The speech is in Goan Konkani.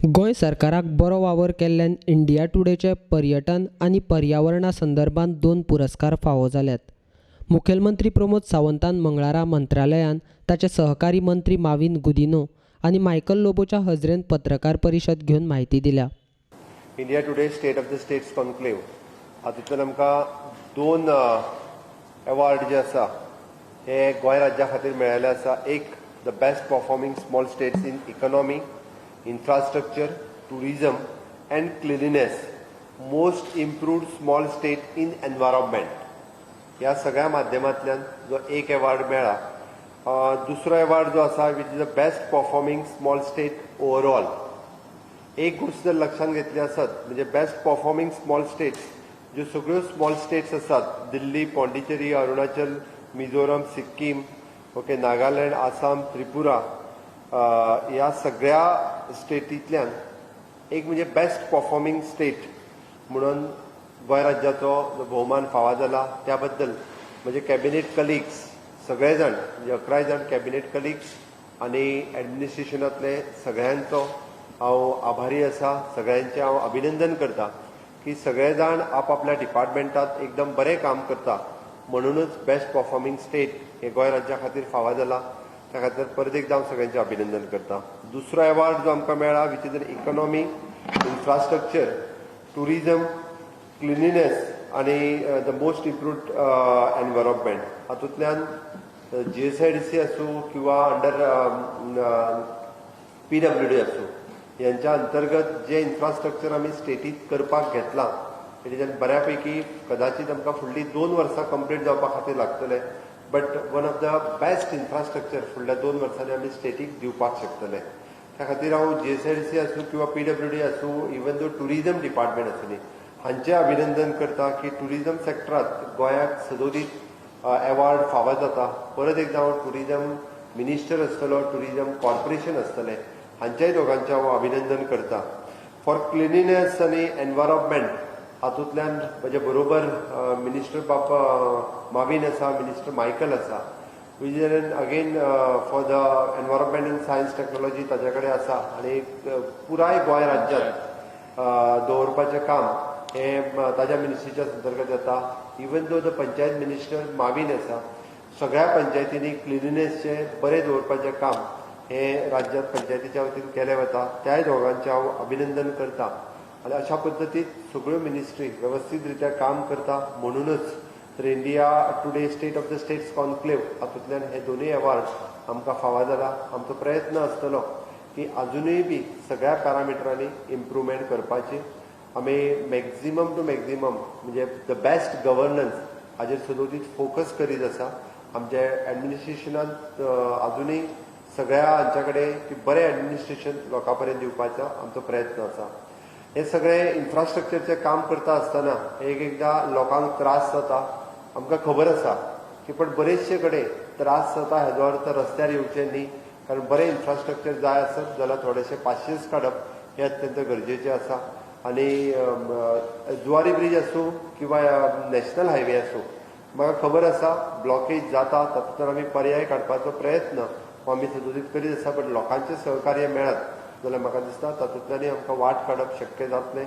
गोंय सरकाराक बरो वावर केल्ल्यान इंडिया टुडेचे पर्यटन आनी पर्यावरणा संदर्भात 2 पुरस्कार फावो जाल्यात. मुखेलमंत्री प्रमोद सावंतान मंगळारा मंत्रालयान ताचे सहकारी मंत्री माविन गुदिन्हो आनी मायकल लोबोच्या हजरेन पत्रकार परिशद घेवन म्हायती दिल्या. India Today State of the States Conclave हातूंतल्यान आमकां 2 अवॉर्ड जे आसा हे गोंय राज्या खातीर मेळिल्ले आसा. एक the best performing small states in economy, infrastructure, tourism and cleanliness, most improved small state in environment. ह्या सगळ्या माध्यमांतल्यान जो एक अवॉर्ड मेळ्ळा. दुसरो अवॉर्ड जो आसा which is the best performing small state overall. एक गोश्ट जर लक्षांत घेतली आसत म्हणजे बेस्ट परफॉर्मिंग स्मॉल स्टेट्स ज्यो सगळ्यो स्मॉल स्टेट्स आसात, दिल्ली, पॉंडिचेरी, अरुणाचल, मिझोरम, सिक्कीम, ओके, नागालँड, आसाम, त्रिपुरा, ह्या सगळ्या स्टेटींतल्यान एक म्हणजे बेस्ट परफॉर्मिंग स्टेट म्हणून गोंय राज्याचो जो भोवमान फावा जाला त्या बद्दल म्हणजे कॅबिनेट कलिग्स सगळे जाण म्हणजे 11 जाण कॅबिनेट कलिग्स आनी एडमिनिस्ट्रेशनांतले सगळ्यांचो हांव आभारी आसा. सगळ्यांचें हांव अभिनंदन करता की सगळे जाण आपापल्या डिपार्टमेंटात एकदम बरें काम करता म्हणूनच बेस्ट परफॉर्मिंग स्टेट हे गोंय राज्या खातीर फावा जाला. त्या खातीर परत एकदा हांव सगळ्यांचें अभिनंदन करता. दुसरो अवॉर्ड जो आमकां मेळ्ळा which is an economy, infrastructure, tourism, cleanliness आनी the most improved environment. हातूंतल्यान GSIDC आसूं किंवा अंडर PWD आसूं यांच्या अंतर्गत जे इन्फ्रास्ट्रक्चर आमी स्टेटीत करपाक घेतलां तेच्यान बऱ्यापैकी कदाचित आमकां फुडलीं 2 वर्सां कंप्लीट जावपा खातीर लागतले, but one of the best infrastructure फुडल्या 2 वर्सांनी आमी स्टेटीक दिवपाक शकतले. त्या खातीर हांव GSIDC आसूं किंवा PWD आसूं, इवन दो टुरिजम डिपार्टमेंट आसूं न्ही, हांचें अभिनंदन करता की टुरिजम सेक्टरांत गोंयाक सदोदीत अवॉर्ड फावो जाता. परत एकदां हांव टुरिजम मिनिस्टर आसतलो, टुरिजम कॉर्पोरेशन आसतलें, हांचेय दोगांचें हांव अभिनंदन करता. फॉर क्लिनिनेस आनी एनवायरमेंट हातूंतल्यान म्हजे बरोबर मिनिस्टर बाब माविन आसा, मिनिस्टर मायकल आसा, which is again for the environment and science technology ताजे कडेन आसा आनी पुराय गोंय राज्यांत दवरपाचें काम हें ताज्या मिनिस्ट्रीच्या अंतर्गत येता. Even though the panchayat minister Mavin आसा, सगळ्या पंचायतींनी क्लिनिनेसचें बरें दवरपाचें काम हें राज्यांत पंचायतीच्या वतीन केलें वता. त्याय दोगांचें हांव अभिनंदन करता आनी अशा पद्दतीन सगळ्यो मिनिस्ट्री वेवस्थीत रित्या काम करता म्हणूनच तर India Today State of the States Conclave हातूंतल्यान हे दोनूय अवॉर्ड आमकां फावो जाला. आमचो प्रयत्न आसतलो की आजुनूय बी सगळ्या पॅरामिटरांनी इम्प्रुवमेंट करपाची. आमी मॅक्झिमम टू मॅक्झिमम म्हणजे the best governance हाजेर सदोदीत फोकस करीत आसा. आमच्या एडमिनिस्ट्रेशनांत आजुनूय सगळ्या हांच्या कडेन की बरें एडमिनिस्ट्रेशन लोकां पर्यंत दिवपाचो आमचो प्रयत्न आसा. हे सगळें इन्फ्रास्ट्रक्चरचें काम करता आसतना एक एकदां लोकांक त्रास जाता, आमकां खबर आसा की, पण बरेचशे कडेन त्रास जाता हेजो अर्थ रस्त्यार येवचें न्ही, कारण बरें इन्फ्रास्ट्रक्चर जाय आसत जाल्यार थोडेशे पाशेस काडप हें अत्यंत गरजेचें आसा. आनी जुवारी ब्रीज आसूं किंवा नॅशनल हायवे आसूं, म्हाका खबर आसा ब्लॉकेज जाता, तातूंतल्यान आमी पर्याय काडपाचो प्रयत्न आमी सदोदीत करीत आसा. पण लोकांचें सहकार्य मेळत जाल्यार म्हाका दिसता तातूंतल्यानय आमकां वाट काडप शक्य जातलें.